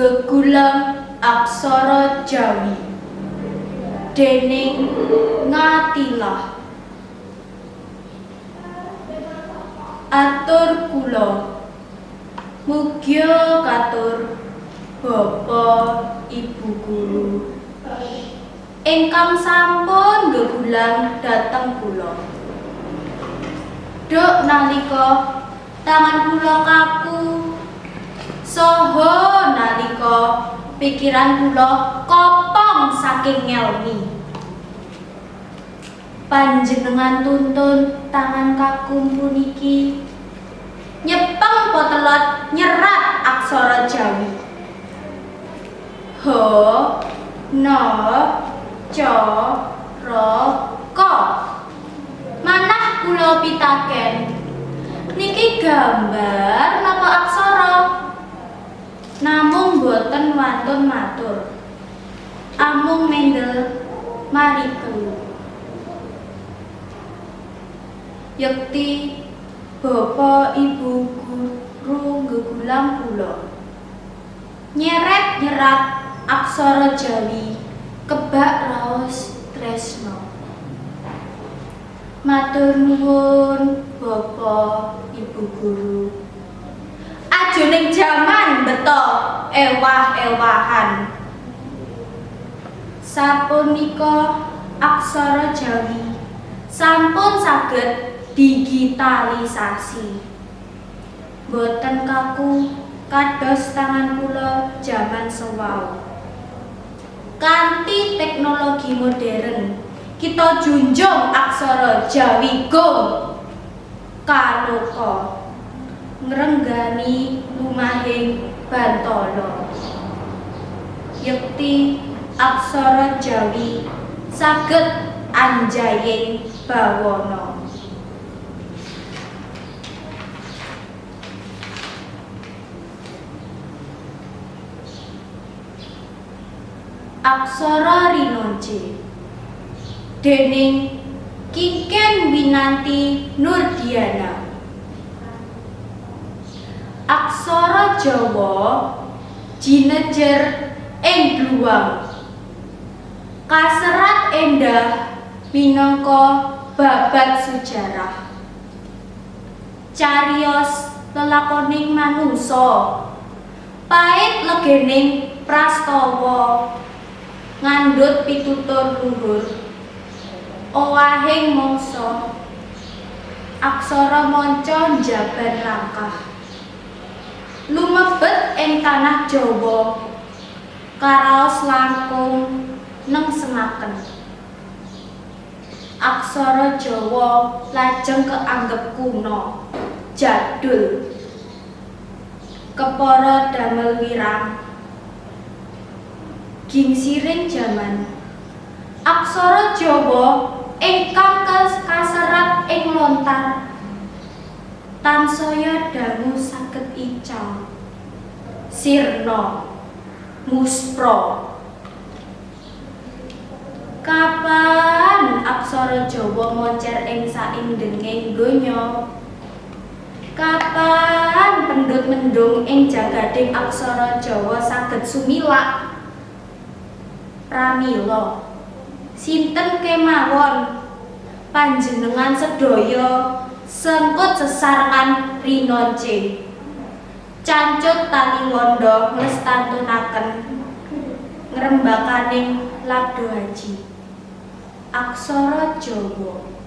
Gegulang Aksara Jawi dening Ngatilah. Atur kula mugya katur Bapa Ibu guru ingkang sampun gegulang dhateng kula. Duk nalika tangan kula kaku saha nalika pikiran kula kopong saking ngelmi. Panjenengan tuntun tangan kakung puniki nyepeng potelot nyerat aksara Jawi. H N C R K. Manah kula pitaken, niki gambar napa aksara? Namung boten wantun matur, amung mendel mari kelu. Yekti bapa ibu guru gegulang kula nyeret nyerat aksara Jawi kebak raos tresna. Matur nuwun bapa ibu guru. Ajoning jaman beto ewah-ewahan. Sapunika aksara Jawi sampun saged digitalisasi. Boten kaku kados tangan kula jaman sewau. Kanthi teknologi modern, kita junjung aksara Jawi gong kaloka ngrenggani lumahing bantala. Yekti aksara Jawi saged anjaying bawana. Aksara Rinonce dening Kingken Winanti Nurdiana. Aksara Jawa jinejer ing dluwang, kaserat endah minangka babad sejarah. Cariyos lelakoning manungsa, pait legening prastawa, ngandhut pitutur luhur, owahing mangsa. Aksara manca njabar langkah lumebet ing tanah Jawa, karaos langkung nengsengaken. Aksara Jawa lajeng keanggep kuno, jadul, kepara damel wirang. Gingsiring jaman, aksara Jawa ingkang kaserat ing lontar tansaya dangu saged ical, sirna, muspra. Kapan aksara Jawa moncer ing saindenging donya? Kapan pendhut mendhung ing jagading aksara Jawa saged sumilak? Pramila sinten kemawon panjenengan sedaya sengkut sesarengan Rinonce, cancut tali wanda nglestantunaken ngrembakaning labda aji aksara Jawa.